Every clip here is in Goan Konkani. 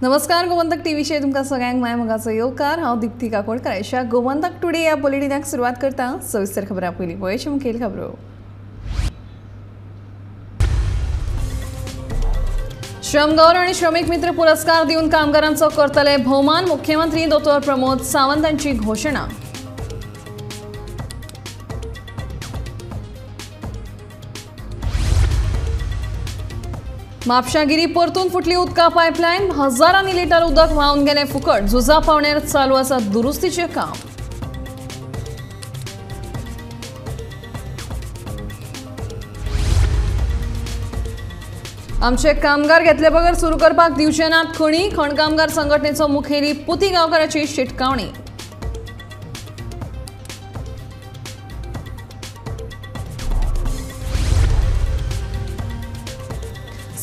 नमस्कार, गोमंतक टीव्हीचेर तुमकां सगळ्यांक माय मोगाचो येवकार. हांव दीप्ती काकोडकर. अशा गोमंतक टुडे ह्या बुलेटिनाक सुरवात करता. सविस्तर खबरां पयलीं पळोवया मुखेल खबरो. श्रमगौरव आनी श्रमीक मित्र पुरस्कार दिवन कामगारांचो करतले भोवमान. मुख्यमंत्री डॉ प्रमोद सावंत हांची घोशणा. म्हापशा गिरी परतून फुटली उदका पायपलायन. हजारांनी लिटर उदक व्हांवन गेलें फुकट. झुजा पावण्यार चालू आसा दुरुस्तीचें काम. आमचे कामगार घेतले बगर सुरू करपाक दिवचे नात खणी. खण कामगार संघटनेचो मुखेली पुती गांवकाराची शिटकावणी.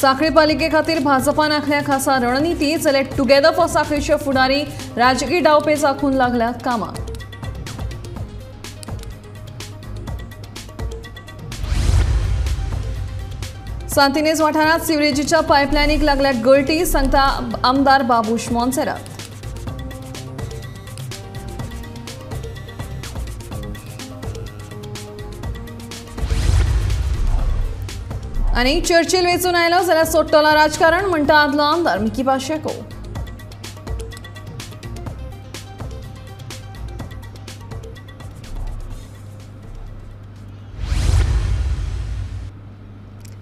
साखळी पालिके खातीर भाजपान आखल्या खासा रणनिती. जाल्यार टुगेदर फॉर साखळीचे फुडारी राजकी डावपेच आखून लागल्या कामाक. सांतिनेज वाठारांत सिवरेजीच्या पायपलायनीक लागल्या गळटी, सांगता आमदार बाबूश मोन्सेरात. आनी चर्चिल वेंचून आयलो जाल्यार सोडटलो राजकारण म्हणटा आदलो आमदार मिकी पाशेको.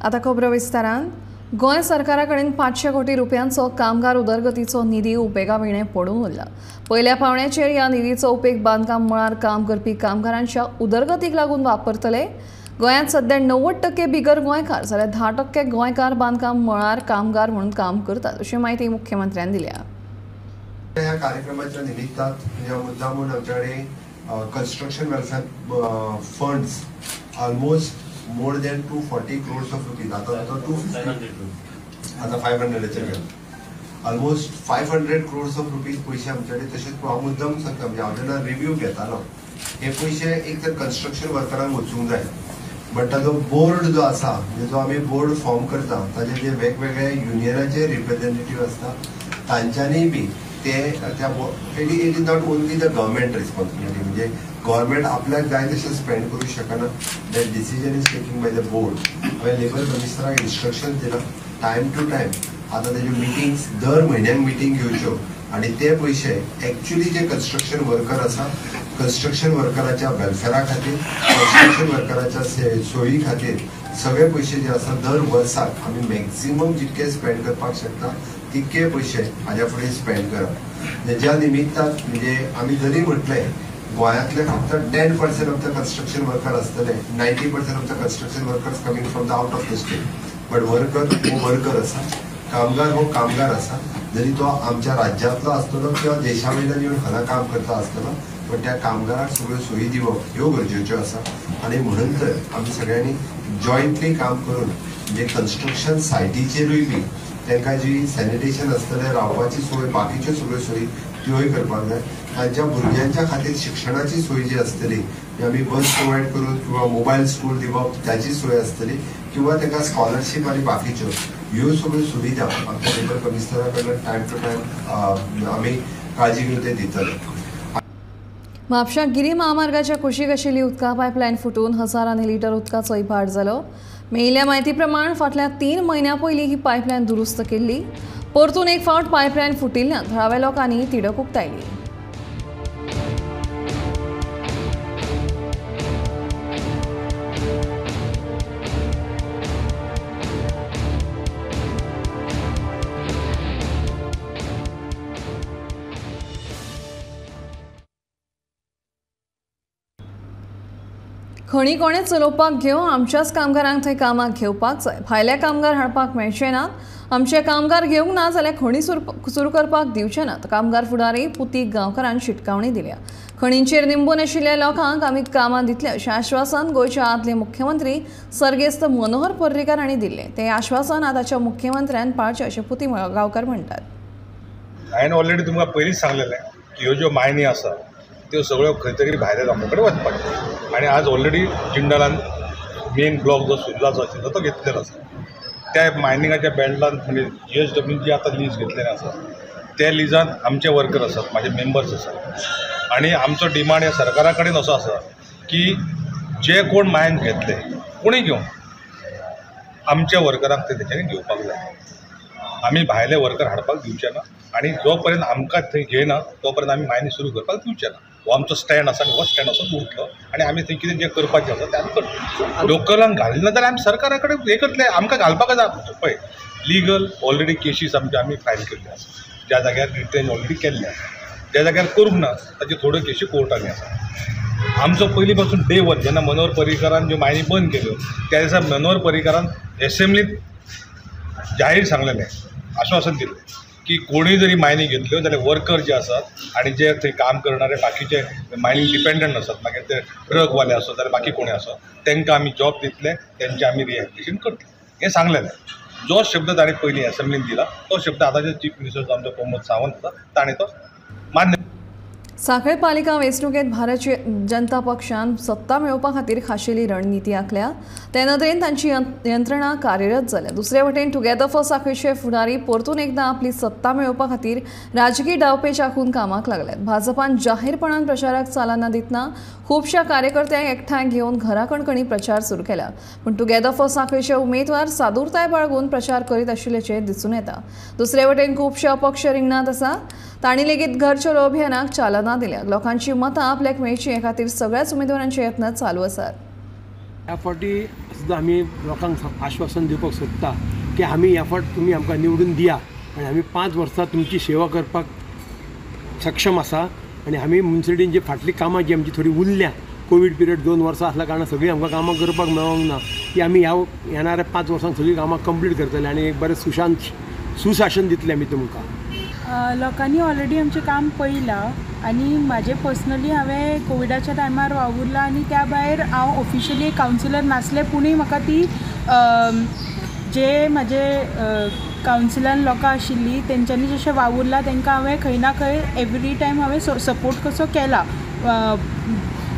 आतां खबरो विस्तारान. गोंय सरकारा कडेन 500 कोटी रुपयांचो कामगार उदरगतीचो निधी उपेगा विणें पडून उरला. पयल्या पावण्याचेर ह्या निधीचो उपेग बांदकाम मळार काम करपी कामगारांच्या उदरगतीक लागून वापरतले. गोंयांत सध्या 90% बिगर गोंयकार जाल्यार 10% गोंयकार बांदकाम मळार कामगार म्हणून काम करतात, अशी म्हायती मुख्यमंत्र्यान दिल्या. ह्या कार्यक्रमाच्या निमित्तान म्हणजे मुद्दा म्हणून आमच्याकडे construction welfare funds almost more than 240 crores of rupees, आता 250, आता 500 ऑलमोस्ट 500 क्रोर्स ऑफ रुपीज पयशे आमच्याकडे. तशेंच हांव मुद्दम सांगता, म्हणजे हांव जेन्ना रिव्यू घेतालो हे पयशे एक तर कन्स्ट्रक्शन वर्करांक वचूंक जाय, बट ताजो बोर्ड जो आसा, म्हणजे जो आमी बोर्ड फॉर्म करता ताजे जे वेगवेगळे युनियनाचे रिप्रेझेंटेटिव्ह आसता तांच्यांनी बी ते त्या it is not only the government responsibility, म्हणजे गव्हर्मेंट आपल्याक जाय तशें स्पेंड करूंक शकना. That decision is taking by the board. हांवें लेबर कमिशनराक इन्स्ट्रक्शन दिलां टायम टू टायम आतां तेज्यो मिटिंग्स दर म्हयन्याक मिटींग घेवच्यो आनी ते पयशे एक्चुली जे कन्स्ट्रक्शन वर्कर आसा कन्स्ट्रक्शन वर्कराच्या वेलफेरा खातीर, कन्स्ट्रक्शन वर्कराच्या सोयी खातीर सगळे पयशे जे आसा दर वर्साक आमी मॅक्झिमम जितके स्पेंड करपाक शकता तितके पयशे हाज्या फुडें स्पेंड करप. ज्या निमित्तान म्हणजे आमी जरी म्हटलें गोंयांतले फक्त 10% ऑफ the construction worker आसतले, 90% of the construction workers coming from the out of the state, but worker हो वर्कर आसा, कामगार हो कामगार आसा, जरी तो आमच्या राज्यांतलो आसतलो किंवा देशा वयल्यान येवन हांगा काम करता आसतलो, पण त्या कामगाराक सगळ्यो सोयी दिवप ह्यो गरजेच्यो आसा. आनी म्हणून तर आमी सगळ्यांनी जॉयंटली काम करून म्हणजे कन्स्ट्रक्शन सायटीचेरूय बी तांकां जी सॅनिटेशन आसतलें, रावपाची सोय, बाकीच्यो सगळ्यो सोयी त्योय करपाक जाय. तांच्या भुरग्यांच्या खातीर शिक्षणाची सोय जी आसतली आमी बस प्रोवायड करून किंवा मोबायल स्कूल दिवप ताची सोय आसतली, किंवा तांकां स्कॉलरशीप आनी बाकीच्यो ह्यो सगळ्यो सुविधा आमच्या लेबर कमिशनरा कडल्यान टायम टू टायम आमी काळजी घेवन ते दितले. म्हापशा गिरी महामार्गाच्या कुशीक आशिल्ली उदका पायपलायन फुटून हजारांनी लिटर उदकाचो इबाड जालो. मेळिल्ल्या म्हायती प्रमाण फाटल्या 3 म्हयन्यां पयलीं ही पायपलायन दुरुस्त केल्ली. परतून एक फावट पायपलायन फुटिल्ल्यान थळाव्या लोकांनी तिडक उक्तायली. खणी कोणें चलोवपाक घेवं, आमच्याच कामगारांक थंय कामाक घेवपाक जाय. भायले कामगार हाडपाक मेळचे नात. आमचे कामगार घेवंक ना जाल्यार खणी सुरू करपाक दिवचे नात. कामगार फुडारी पुती गांवकारान शिटकावणी दिल्या. खणींचेर निंबून आशिल्ल्या लोकांक आमी कामां दितले अशें आश्वासन गोंयच्या आदले मुख्यमंत्री सर्गेस्त मनोहर पर्रीकार हांणी दिल्लें. तें आश्वासन आतांच्या मुख्यमंत्र्यान पाळचें अशें पुती गांवकार म्हणटात. हांवें ऑलरेडी तुमकां पयलींच सांगलेलें की ह्यो ज्यो मायनी आसा त्यो सगळ्यो खंय तरी भायल्या लोकां कडेन वचपाक, आनी आज ऑलरेडी जिंदालान मेन ब्लॉक जो सुर्लाचो आशिल्लो तो घेतलेलो आसा. त्या मायनिंगाच्या बेल्टान म्हणजे GSW जी आतां लीज घेतलेली आसा त्या लिजान आमचे वर्कर आसात, म्हाजे मेंबर्स आसात आनी आमचो डिमांड ह्या सरकारा कडेन असो आसा की जे कोण मायन घेतले कोणी घेवं आमच्या वर्करांक ते तेच्यांनी घेवपाक जाय. आमी भायले वर्कर हाडपाक दिवचे ना आनी जो पर्यंत आमकां थंय घेयना तो पर्यंत आमी मायनी सुरू करपाक दिवचे ना. हो आमचो स्टँड आसा आनी हो स्टँड असोच उरतलो आनी आमी थंय कितें जें करपाचें आसा तें आमी करतले. लोकलांक घालना जाल्यार आमी सरकारा कडेन हें करतले, आमकां घालपाक जाय. पळय लिगल ऑलरेडी केशीस आमच्यो आमी फायल केल्ल्यो आसा, ज्या जाग्यार रिटेन ऑलरेडी केल्ले आसा, ज्या जाग्यार करूंक ना ताच्यो थोड्यो केशी कोर्टांनी आसा. आमचो पयलीं पासून डे वन जेन्ना मनोहर पर्रीकारान ज्यो मायनी बंद केल्यो त्या दिसा मनोहर पर्रीकारान एसेंब्लीत जाहीर सांगलेलें, आश्वासन दिलें की कोणी जरी मायनी घेतल्यो जाल्यार वर्कर जे आसात आनी जे थंय काम करणारे बाकीचे मायनींग डिपेंडंट आसात, मागीर ते ट्रकवाले आसत जाल्यार बाकी कोणी आसत, तांकां आमी जॉब दितले, तेंचे आमी रिहॅबिलिटेशन करतले हें सांगलेलें. जो शब्द ताणें पयलीं एसेंब्लीन दिला तो शब्द आतांचे चीफ मिनिस्टर जो आमचो प्रमोद सावंत आसा ताणें तो मान्य. सांखळे पालिका वेंचणुकेंत भारतीय जनता पक्षान सत्ता मेळोवपा खातीर खाशेली रणनिती आंखल्या. ते नदरेन तांची यंत्रणा कार्यरत जाल्या. दुसरे वटेन टुगेदर फॉर सांखळीचे फुडारी परतून एकदां आपली सत्ता मेळोवपा खातीर राजकीय डावपेच आंखून कामाक लागल्यात. भाजपान जाहीरपणान प्रचाराक चालना दितना खुबश्या कार्यकर्त्यांक एकठांय घेवन घरा कणकणी प्रचार सुरू केला. पूण टुगेदर फॉर सांखळीचे उमेदवार सादूरताय बाळगून प्रचार करीत आशिल्ल्याचें दिसून येता. दुसरे वटेन खुबशे अपक्ष रिंगणांत आसा, तांणी लेगीत घर चलो अभियानाक चालना दिल्या. लोकांची मतां आपल्याक मेळची हे खातीर सगळ्याच उमेदवारांचे यत्न चालू आसात. ह्या फावटी सुद्दां आमी लोकांक आश्वासन दिवपाक सोदता की आमी ह्या फावट तुमी आमकां निवडून दिया आनी आमी 5 वर्सां तुमची सेवा करपाक सक्षम आसा. आनी आमी मुन्सिपालिटीन जी फाटलीं कामां जी आमची थोडी उरल्या, कोवीड पिरियड 2 वर्सां आसल्या कारणान सगळीं आमकां कामां करपाक मेळोंक ना, ती आमी ह्या येणाऱ्या 5 वर्सांक सगळीं कामां कंप्लीट करतले आनी एक बरें सुशासन दितले आमी तुमकां. लोकांनी ऑलरेडी आमचें काम पळयलां आनी म्हाजें पर्सनली हांवें कोविडाच्या टायमार वावुरलां आनी त्या भायर हांव ऑफिशियली कावन्सिलर नासलें पुणूय म्हाका ती जे म्हाजे कावन्सिलान लोकां आशिल्लीं तेंच्यांनी जशें वावुरलां तांकां हांवें खंय ना खंय एवरी टायम हांवें सपोर्ट कसो केला,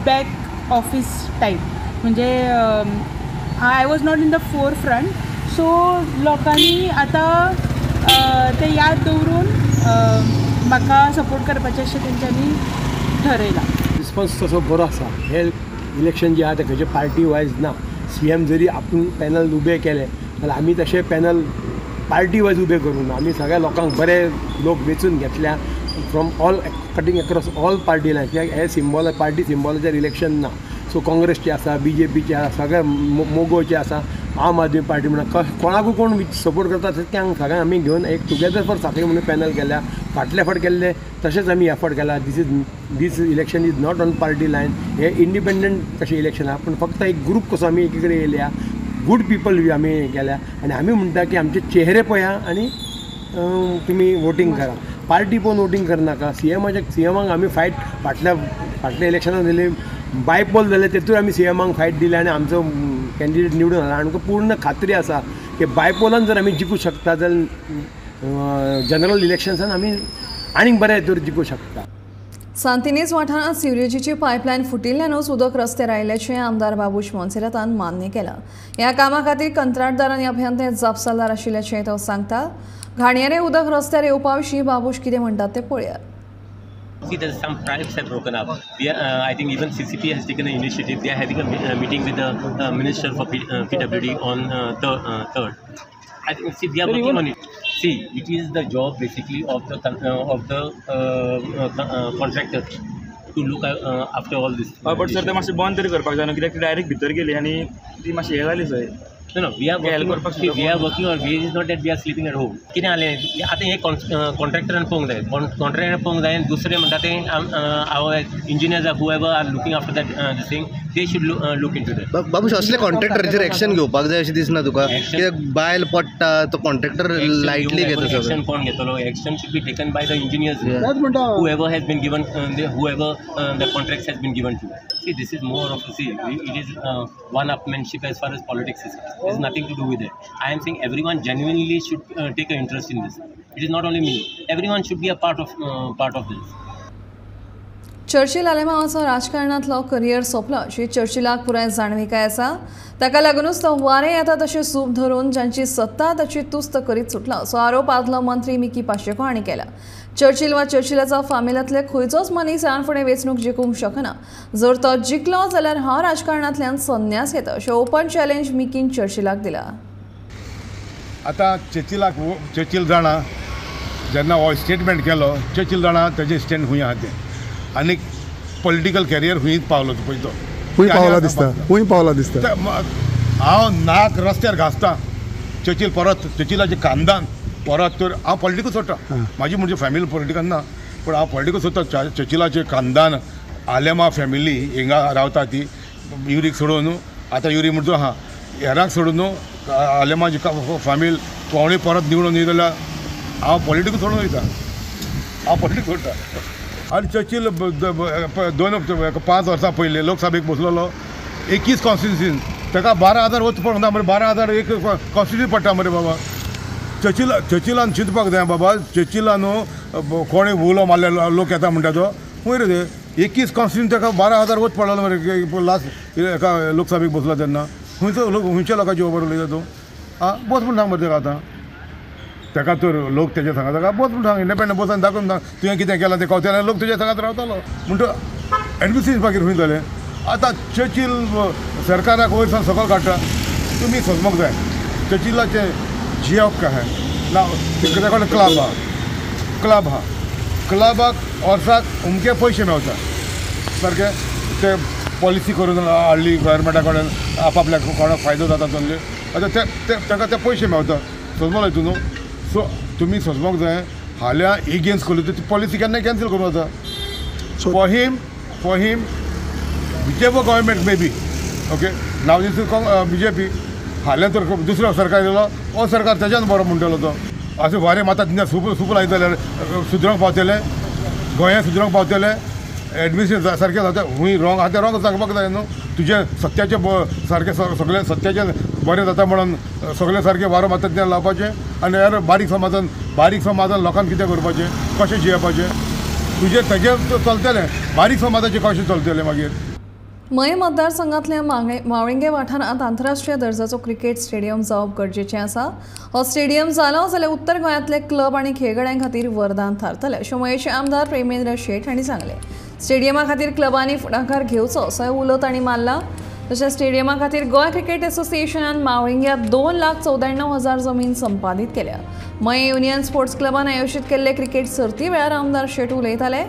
बॅक ऑफीस टायप, म्हणजे I was not in the forefront. So लोकांनी आतां ते याद दवरून म्हाका सपोर्ट करपाचें अशें तेंच्यांनी ठरयलां. रिस्पॉन्स तसो बरो आसा. हे इलेक्शन जे आहा ते खंयचे पार्टी वायज ना. सी एम जरी आपूण पॅनल उबे केले जाल्यार आमी तशें पॅनल पार्टी वायज उबे करूं ना. आमी सगळ्या लोकांक बरे लोक वेंचून घेतल्या from all cutting across all party lines. कित्याक हे सिंबॉल पार्टी सिंबॉलाचेर इलेक्शन ना. सो काँग्रेसचे आसा, बी जे पीचे आसा, सगळे मोगोचे आसा, आम आदमी पार्टी म्हणून कोणाकूय कोण सपोर्ट करता त्या सगळ्यांक आमी घेवन एक टुगेदर फॉर सांखळी म्हणून पॅनल केल्या. फाटले फावट केल्ले तशेंच आमी ह्या फावट केला. This election is not on party line. हे इंडिपेंडंट कशें इलेक्शन आहा, पूण फक्त एक ग्रूप कसो आमी एकी कडेन येयल्या, गूड पिपल आमी केल्या आनी आमी म्हणटा की आमचे चेहरे पळया आनी तुमी वोटींग करा. पार्टी पळोवन वोटींग करनाका. सी एमाक आमी फायट फाटल्या इलेक्शनाक दिली, बायपोल जाले तेतूर आमी सी एमाक फायट दिली आनी आमचो कॅन्डिडेट निवडून आयला. आमकां पूर्ण खात्री आसा की बायपोलान जर आमी जिखूं शकता जाल्यार जनरल इलेक्शन्सान आमी आनीक बऱ्या हेतूर जिखूं शकता. सांतिनेज वाठारांत सिवरेजीची पायपलायन फुटिल्ल्यानूच उदक रस्त्यार आयिल्ल्याचें आमदार बाबूश मोन्सेरातान मान्य केलां. ह्या कामा खातीर कंत्राटदार आनी अभियंते जापसालदार आशिल्ल्याचें तो सांगता. घाणयारें उदक रस्त्यार येवपा विशीं बाबूश कितें म्हणटात तें पळयात. See, there's some pipes have broken up. We are, I think even CCP has taken an initiative. They are having a meeting with the Minister for PWD on third. I think, see, we are working on it. See, it is the job basically of the contractor to look after all this. But sir, ते मातशें बंद तरी करपाक जाय न्हू, कित्याक ती डायरेक्ट भितर गेली आनी ती मातशी हें जाली sir. No, no, we are working. See, we are working on. It is not that we are sleeping at home. कितें जालें आतां हें कॉन्ट्रॅक्टरान पळोवंक जाय, कॉन्ट्रॅक्टरान पळोवंक जाय आनी दुसरें म्हणटा तें our engineers are whoever are looking after that this thing, they should look into that. Babush, असले कॉन्ट्रॅक्टराचेर एक्शन घेवपाक जाय अशें दिसना तुका? कित्याक बायल पडटा तो कॉन्ट्रॅक्टर लायटली घेता सगळें. एक्शन कोण घेतलो? Action should be taken by the engineers, whoever has been given, whoever the contracts has been given to. See, this is more of a, see, it is one-upmanship as far as politics is concerned. It has nothing to do with it. I am saying everyone genuinely should take an interest in this. It is not only me. Everyone should be a part of this. Churchill आलेमावाचो राजकारणांतलो करियर सोंपलो अशी चर्चिलाक पुराय जाणविकाय आसा. ताका लागूनच तो वारें येता तशें सूप धरून जांची सत्ता ताची तुस्त करीत सुटला असो आरोप आदलो मंत्री मिकी पाशेको हांणी केला. चर्चिल वा चर्चिलाचो फामिलांतले खंयचोच मनीस ह्यान फुडें वेंचणूक जिखूंक शकना. जर तो जिखलो जाल्यार हांव राजकारणांतल्यान संन्यास घेता अशें ओपन चॅलेंज मिकीन चर्चिलाक दिला. आतां चर्चिलाक चर्चिल जाणा जेन्ना हो स्टेटमेंट केलो चर्चिल जाणा तेजें स्टँड खूंय आहा तें आनी पॉलिटिकल कॅरियर खूंय पावलो पळय तो खूंय पावला दिसता, खूंय पावला दिसता. हांव नाक रस्त्यार घासता चर्चिल परत चर्चिलाचे खानदान परत तर हांव पॉलिटिकल सोडटा. म्हाजी म्हणजे फॅमिली पॉलिटिकल ना, पूण हांव पॉलिटिकल सोडटा. चर्चिलाचे खानदान आलेमा फॅमिली हिंगा रावता ती युरीक सोडून आतां युरी म्हणतो आहा हेरांक सोडून न्हू आलेमाची फॅमिली कोणूय परत निवडून येयलो जाल्यार हांव पॉलिटिकल सोडून वयता, हांव पॉलिटिक्स सोडटा. आनी चर्चिल 2-5 वर्सां पयलीं लोकसभेक बसलेलो 21 कॉन्स्टिट्युन्सीन ताका 12,000 वच पडना मरे, 12,000 एक कॉन्स्टिट्युन्सी पडटा मरे बाबा. चर्चिलान चिंतपाक जाय बाबा. चर्चिलान न्हू कोणें उलो मारले लोक येता म्हणटा तो खंय रे ते 21 कॉन्स्टिट्युन्सी ताका 12,000 वच पडलो मरे लास्ट एका लोकसभेक बसलो तेन्ना. खंयचो लोक खंयच्या लोकांची खबर उलयता तूं? आं बस म्हूण सांग मरे ताका आतां. ताका तर लोक तेजे सांगा ताका बस म्हूण सांग, इंडिपेंडंट बसान दाखोवन सांग तुवें कितें केलां तें कळटलें, लोक तुज्या सांगात रावतालो. म्हणटा एडमिनिस्ट्रेशन मागीर खंय जालें? आतां चर्चिल सरकाराक वयर सावन सकयल काडटा. तुमी समजूंक जाय चर्चिलाचें जियेवप काय ना. तेका कडेन क्लब आहा, क्लब आहा, क्लबाक वर्साक अमके पयशे मेवता सारके. ते पॉलिसी करून हाडली गव्हर्मेंटा कडेन आपआपल्याक कोणाक फायदो जाता तसले आतां ते तांकां ते पयशे मेवता. समजलो हितून न्हू? सो तुमी समजूंक जाय हाल्यां एगेन्स्ट केली ती पॉलिसी केन्ना कॅन्सल करूं जाता. For him whichever government may be, okay, now this is BJP. हाल्यां तर दुसरो सरकार येयलो हो सरकार तेज्यान बरो म्हणटलो तो. अशें वारें माता तितलें सूप लायता जाल्यार सुदरूंक पावतलें, गोंयांत सुदरूंक पावतलें. एडमिनिस्ट्रेशन सारकें जाता खूंय रॉंग आहा तें रॉंग सांगपाक जाय न्हू. तुजें सत्याचें सारकें सगळें सत्याचें बरें जाता म्हणून सगळें सारकें वारो माता तितलें लावपाचें आनी हेर बारीक समाजान बारीक समाजान लोकांक कितें करपाचें, कशें जियेवपाचें तुजें तेजें चलतलें, बारीक समाजाचें कशें चलतलें मागीर. मये मतदारसंघातल्या मावळिंगे वाठारांत आंतरराष्ट्रीय दर्जाचो क्रिकेट स्टेडियम जावप गरजेचें आसा. हो स्टेडियम जालो जाल्यार उत्तर गोंयांतले क्लब आनी खेळगड्यां खातीर वरदान थारतलें अशें मयेचे आमदार प्रेमेंद्र शेट हांणी सांगलें. स्टेडियमा खातीर क्लबांनी फुडाकार घेवचो असोय उलो तांणी मारला. तशेंच स्टेडियमा खातीर गोंय क्रिकेट एसोसिएशनान मावळिंग्यांत 2,94,000 जमीन संपादीत केल्या. मये युनियन स्पोर्ट्स क्लबान आयोजीत केल्ले क्रिकेट सर्ती वेळार आमदार शेट उलयताले.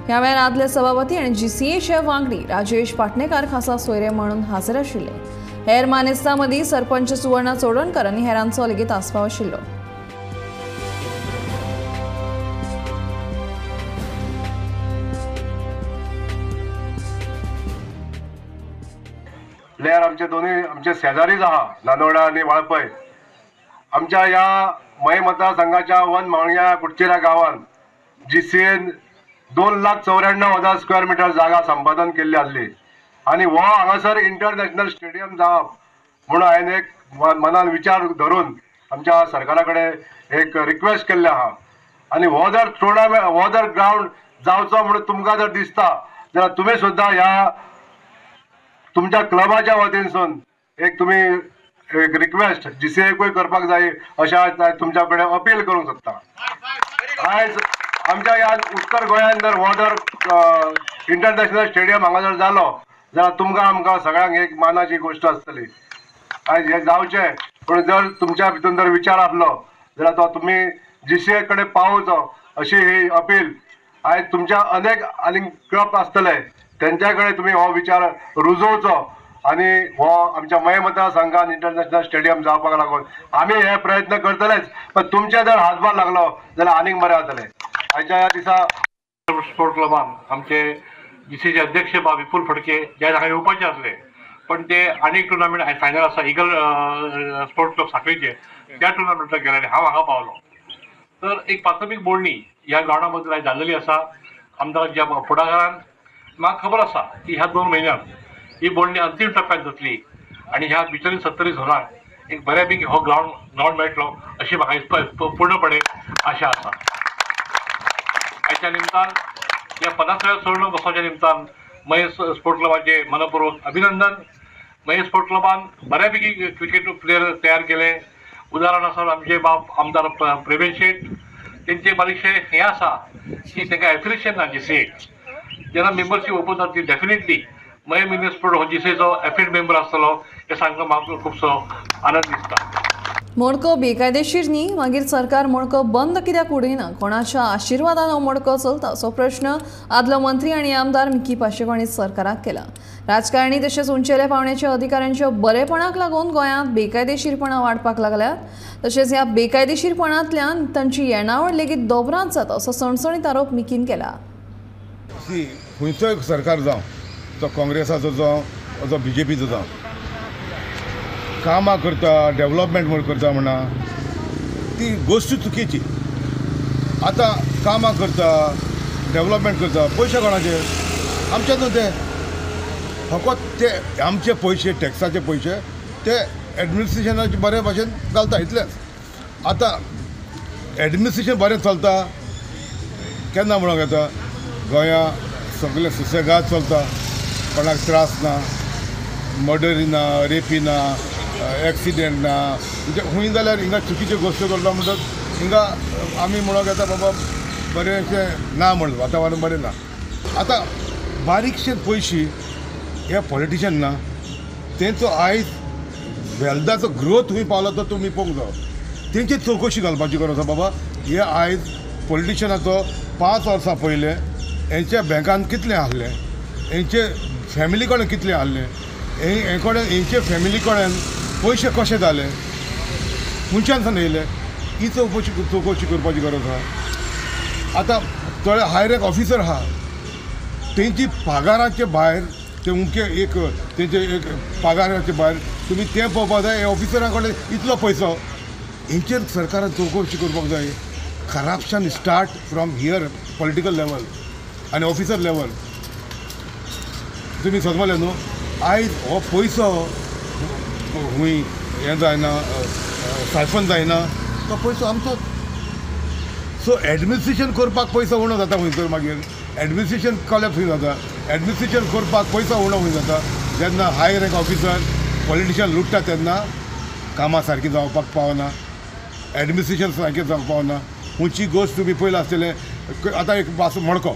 ह्या वेळार आदले सभापती आनी जीसीएचे वांगडी राजेश पाटणेकार खासा सोयरे म्हणून हाजीर आशिल्ले. हेर मानेस्तां मदीं सरपंच सुवर्णा चोडणकर आनी हेरांचो लेगीत आस्पाव आशिल्लो. प्लेयर आमचे दोनूय आमचे शेजारीच आहा, नानोडा आनी वाळपय. आमच्या ह्या मये मतदारसंघाच्या वन मावळ्या कुडचिरा गांवान जीसीएन 2,94,000 स्क्वेअर मिटर जागा संपादन केल्ली आसली आनी हो हांगासर इंटरनॅशनल स्टेडियम जावप म्हणून हांवें एक मनान विचार धरून आमच्या सरकारा कडेन एक रिक्वेस्ट केल्लें आहा. आनी हो जर टुर्नामेंट हो जर ग्रावंड जावचो म्हणून तुमकां जर दिसता जाल्यार तुमी सुद्दां ह्या तुमच्या क्लबाच्या वतीनसून एक तुमी एक रिक्वेस्ट जीसीएकूय करपाक जाय अशें तुमच्या कडेन अपील करूंक सोदता. आयज आमच्या ह्या उत्तर गोंयांत जर हो जर इंटरनॅशनल स्टेडियम हांगा जर जालो जाल्यार तुमकां आमकां सगळ्यांक एक मानाची गोश्ट आसतली. आयज हें जावचें पूण जर तुमच्या भितून जर विचार आसलो जाल्यार तो तुमी जीसीए कडेन पावोवचो अशी ही अपील. आयज तुमच्या अनेक आनी क्लब आसतले तेंच्या कडेन तुमी हो विचार रुजोवचो आनी हो आमच्या मये मतदारसंघान इंटरनॅशनल स्टेडियम जावपाक लागून आमी हे प्रयत्न करतलेच, पण तुमचे जर हातभार लागलो जाल्यार आनीक बरें जातलें. आयच्या ह्या दिसा स्पोर्ट क्लबान आमचे जीसीचे अध्यक्ष बा विपुल फडके जे हांगा येवपाचे आसले पण ते आनीक टुर्नामेंट फायनल आसा इगल स्पोर्ट क्लब साखळीचे त्या टुर्नामेंटाक गेले आनी हांव हांगा पावलो. तर एक प्राथमीक बोलणी ह्या ग्रावंडा बद्दल आयज जाल्लेली आसा. आमदाराच्या फुडाकारान म्हाका खबर आसा की ह्या 2 म्हयन्यांत ही बोलणी अंतीम टप्प्यात जातली आनी ह्या बिचोली सत्तरी झोनाक एक बऱ्यापैकी हो ग्रावंड मेळटलो अशी म्हाका पूर्णपणे आशा आसा. आयच्या निमतान ह्या 50व्या सुवर्ण महोत्सवाच्या निमतान मयें स्पोर्ट क्लबाचे मनपूर्वक अभिनंदन. मयें स्पोर्ट क्लबान बऱ्यापैकी क्रिकेट प्लेयर तयार केले. उदाहरण आसा आमचे बाब आमदार प्रेमेन शेट, तेंचे बारीकशें हें आसा की तांकां एफिलिएशन ना जीसीएक. जेन्ना मेंबरशीप ओपन जाता ती डेफिनेटली मयें मिनी स्पोर्ट हो जीसीएचो एफिलिएट मेंबर आसतलो हें सांगपाक म्हाका खुबसो आनंद दिसता. मडको बेकायदेशीर न्ही, मागीर सरकार मडको बंद कित्याक उडयना, कोणाच्या आशिर्वादान हो मडको चलता असो प्रश्न आदलो मंत्री आनी आमदार मिकी पाशेको हांणी सरकाराक केला. राजकारणी तशेंच उंचेल्या पावंड्याच्या अधिकाऱ्यांच्या बरेपणाक लागून गोंयांत बेकायदेशीरपणां वाडपाक लागल्यात, तशेंच ह्या बेकायदेशीरपणांतल्यान तांची येणावळ लेगीत दोबरांत जाता असो सणसणीत आरोप मिकीन केला. खंयचोय सरकार जावं, तो काँग्रेसाचो जावं, तो बीजेपीचो जावं, कामां करता, डेवलपमेंट म्हूण करता म्हणा, ती गोश्ट चुकीची. आतां कामां करता, डेवलपमेंट करता, पयशे कोणाचे? आमचे न्हू ते, फकत ते आमचे पयशे, टॅक्साचे पयशे ते एडमिनिस्ट्रेशनाचे बरे भाशेन घालता इतलेंच. आतां एडमिनिस्ट्रेशन बरें चलता केन्ना म्हणूंक येता, गोंया सगळें सुसेगाद चलता, कोणाक त्रास ना, मर्डरी ना, रेपी ना, एक्सिडेंट ना. म्हणजे खंय जाल्यार हिंगा चुकीच्यो गोश्टी करता म्हणटच हिंगा आमी म्हणूंक येता बाबा बरें अशें ना म्हण, वातावरण बरें ना. आतां बारीकशे पयशे हे पॉलिटिशन ना, तेंचो आयज वेल्दाचो ग्रोथ खंय पावला तो तुमी पळोवंक जावो. तेंची चवकशी घालपाची गरज आसा. बाबा हे आयज पॉलिटिशनाचो 5 वर्सां पयलें हेंच्या बँकान कितलें आहलें, हेंचे फॅमिली कडेन कितलें आहलें, हे कडेन हेंचे फॅमिली कडेन पयशे कशे जाले, खंयच्यान सावन येयले, ही चवकशी करपाची गरज आसा. आतां थोडे हाय रँक ऑफिसर आहा, तेंची पगाराचे भायर ते उमके एक तेंचे एक पगाराचे भायर तुमी तें पळोवपाक जाय, हे ऑफिसरां कडेन इतलो पयसो, हेंचेर सरकारान चवकशी करपाक जाय. Corruption start from here, political level आनी ऑफिसर लेवल. तुमी समजले न्हू, आयज हो पयसो खंय हें जायना, सायफन जायना, तो पयसो आमचो. सो एडमिनिस्ट्रेशन करपाक पयसो उणो जाता खंयसर, मागीर एडमिनिस्ट्रेशन कॉलेप्स खंय जाता, एडमिनिस्ट्रेशन करपाक पयसो उणो खंय जाता, जेन्ना हाय रँक ऑफिसर पॉलिटिशन लुट्टा तेन्ना कामां सारकीं जावपाक पावना, एडमिनिस्ट्रेशन सारकें जावपाक पावना. खंयची गोश्ट तुमी पयला आसतलें. आतां एक मडको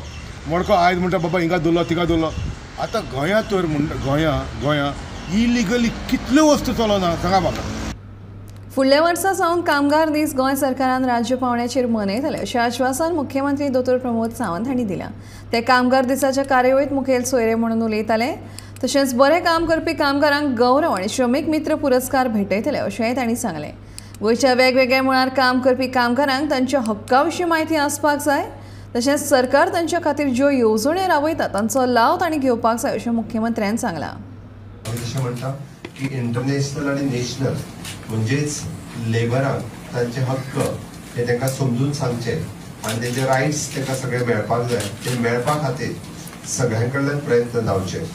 मडको आयज म्हणटा बाबा हिंगा दवरलो थिंगा दवरलो. आतां गोंयांत तर म्हणटा गोंया इलिगली कितल्यो वस्तू चलना सांगा म्हाका. फुडल्या वर्सा सावन कामगार दीस गोंय सरकारान राज्य पावंड्याचेर मनयतले अशें आश्वासन मुख्यमंत्री दोतोर प्रमोद सावंत हांणी दिलां. ते कामगार दिसाच्या कार्यावळींत मुखेल सोयरे म्हणून उलयताले. तशेंच बरें काम करपी कामगारांक गौरव आनी श्रमीक मित्र पुरस्कार भेटयतले अशेंय तांणी सांगलें. गोंयच्या वेगवेगळ्या मळार काम करपी कामगारांक तांच्या हक्का विशीं म्हायती आसपाक जाय, तशेंच सरकार तांच्या खातीर ज्यो येवजण्यो राबयता तांचो लाव तांणी घेवपाक जाय अशें मुख्यमंत्र्यान सांगलां. जशें म्हणटा की इंटरनॅशनल आनी नॅशनल म्हणजेच लेबरांक तांचे हक्क हे तांकां समजून सांगचे आनी तेंचे रायट्स तांकां सगळे मेळपाक जाय, ते मेळपा खातीर सगळ्यां कडल्यान प्रयत्न जावचे.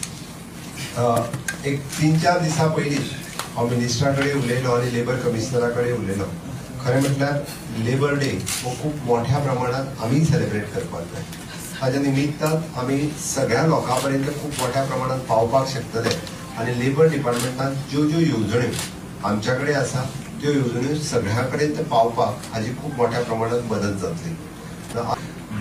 एक 3-4 दिसां पयलीं हांव मिनिस्टरा कडेन उलयलो आनी लेबर कमिशनरा कडेन उलयलो. खरें म्हटल्यार लेबर डे हो खूब मोठ्या प्रमाणात आमी सेलिब्रेट करपाक जाय. ताच्या निमित्तान आमी सगळ्या लोकां पर्यंत खूब मोठ्या प्रमाणात पावपाक शकतले आनी लेबर डिपार्टमेंटान ज्यो ज्यो येवजण्यो आमच्या कडेन आसा त्यो येवजण्यो सगळ्यां कडेन पावपाक हाजी खूब मोठ्या प्रमाणात मदत जातली.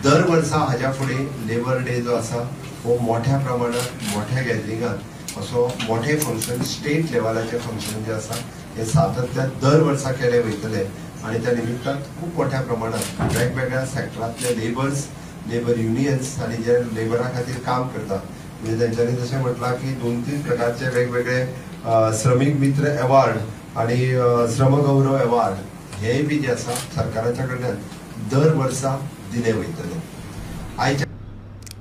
दर वर्सा हाज्या फुडें लेबर डे जो आसा हो मोठ्या प्रमाणात मोठ्या गॅदरिंगात असो मोठे फंक्शन स्टेट लेवलाचे फंक्शन जे आसा हे सातत्यान दर वर्सा केले वयतले आनी त्या निमित्तान खूब मोठ्या प्रमाणात वेगवेगळ्या सेक्टरांतले लेबर्स, लेबर युनियन्स आनी जे लेबरा खातीर काम करता, म्हणजे तेंच्यांनी जशें म्हटलां की 2-3 प्रकारचे वेगवेगळे श्रमीक मित्र एवॉर्ड आनी श्रमगौरव एवॉर्ड हेय बी जे आसा सरकाराच्या कडल्यान दर वर्सा दिले वयतले. आयच्या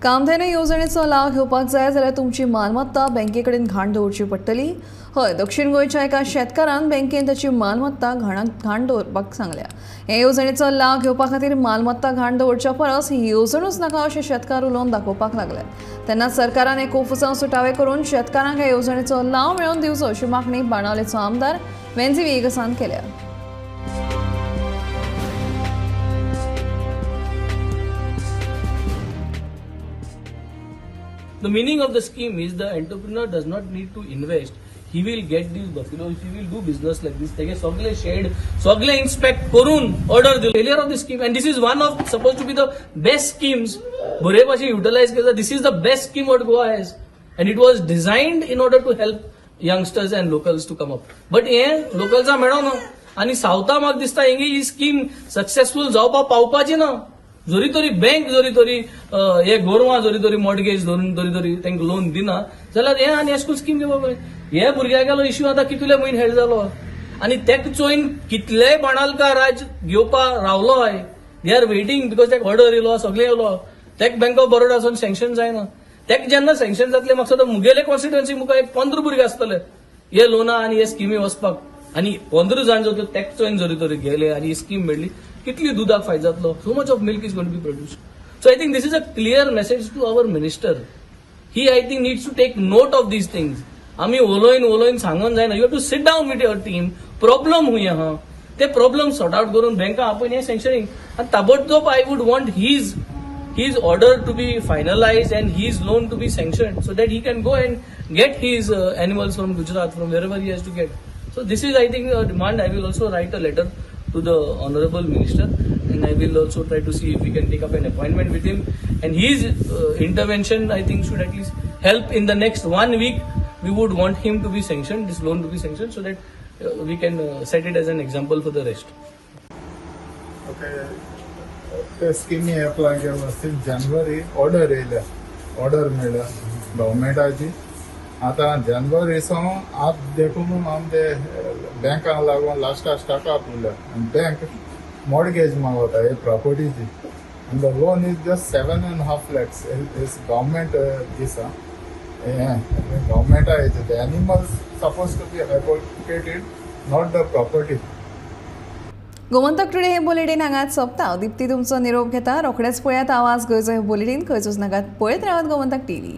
कामधेनू येवजणेचो लाव घेवपाक जाय जाल्यार तुमची मालमत्ता बँके कडेन घाण दवरची पडटली. हय, दक्षिण गोंयच्या एका शेतकारान बँकेन ताची मालमत्ता घाण दवरपाक सांगल्या. हे येवजणेचो लाव घेवपा खातीर मालमत्ता घाण दवरच्या परस ही येवजणूच नाका अशें शेतकार उलोवन दाखोवपाक लागल्यात. तेन्ना सरकारान एक कोफुसांव सुटावे करून शेतकारांक ह्या येवजणेचो लाव मेळोवन दिवचो अशी मागणी बाणावलेचो आमदार वेन्झी व्हिएगसान केल्या. The meaning of the scheme is the entrepreneur does not need to invest. He will get these buffaloes, he will do business like this. तेगे सगळे शेड सगळे इन्स्पेक्ट करून ऑर्डर दिलो. Failure of the scheme, and this is one of suppose to be the best schemes. बरे भाशेन युटिलायज केला. This is the best scheme what Goa has, and it was designed in order to help youngsters and locals to come up. But हे लोकल्सां मेळना आनी सावथा म्हाका दिसता हेंगे ही स्कीम सक्सेसफूल जावपाक पावपाची ना. जरी तरी बँक जरी तरी हे गोरवां जरी तरी मॉर्गेज धरून जरी तरी तांकां लोन दिना जाल्यार हे आनी एशकूल स्कीम घेवपा पळय. हे भुरग्यागेलो इश्यू आतां कितले म्हयने हेड जालो आनी तेका चोयन कितलेय बाणालकार आज घेवपा रावलो I. They are waiting because तेका ऑर्डर येयलो सगळें येयलो. तेका बँक ऑफ बरोडा वचून सँक्शन जायना. तेका जेन्ना सँक्शन जातलें म्हाका दिसता मुगेले कॉन्स्टिट्युएन्सी मुखार एक 15 भुरगे आसतले हे लोना आनी हे स्किमी वचपाक. आनी 15 जाण जर तेका चोयन जरी तरी गेले आनी ही स्कीम मेळ्ळी कितली दुदाक फायदो जातलो. So much of milk is going to be produced. So I think this is a clear message to our minister. He I think needs to take note of these things. आमी उलोवन उलोवन सांगून जायना. You have to sit down with your team. Problem हुंय आहा ते प्रॉब्लम सॉर्ट आउट करून बँका आपण हे सँक्शनिंग आनी ताबडतोब I would want his order to be finalized and his loan to be sanctioned so that he can go and get his animals from Gujarat, from wherever he has to get. So this is, I think, a demand. I will also write a letter to the Honorable Minister, and I will also try to see if we can take up an appointment with him. And his intervention, I think, should at least help in the next 1 week. We would want him to be sanctioned, this loan to be sanctioned, so that we can set it as an example for the rest. Okay. ते स्किमी अप्लाय केलो सिंस जानेवारी ऑर्डर येयल्या, ऑर्डर मेळ्ळ्या गव्हर्मेंटाची. आतां जानेवारी सावन आत देखून आम ते बँकांक लागून लास्टाक स्टाक उरल्या आनी बँक मॉर्गेज मागता हे प्रॉपर्टीची. आनी the loan is just 7.5 lakhs is government दिसा. हें गव्हर्मेंटा हेजें the animals suppose to be hypothecated, not the property. Gomantak today हे बुलेटीन हांगाच सोंपता. दीप्ती तुमचो निरोप घेता. रोखडेच पळयात आवाज गोंयचो हे बुलेटीन. खंयचोच नाकात पळयत रावात गोमंतक टीव्ही.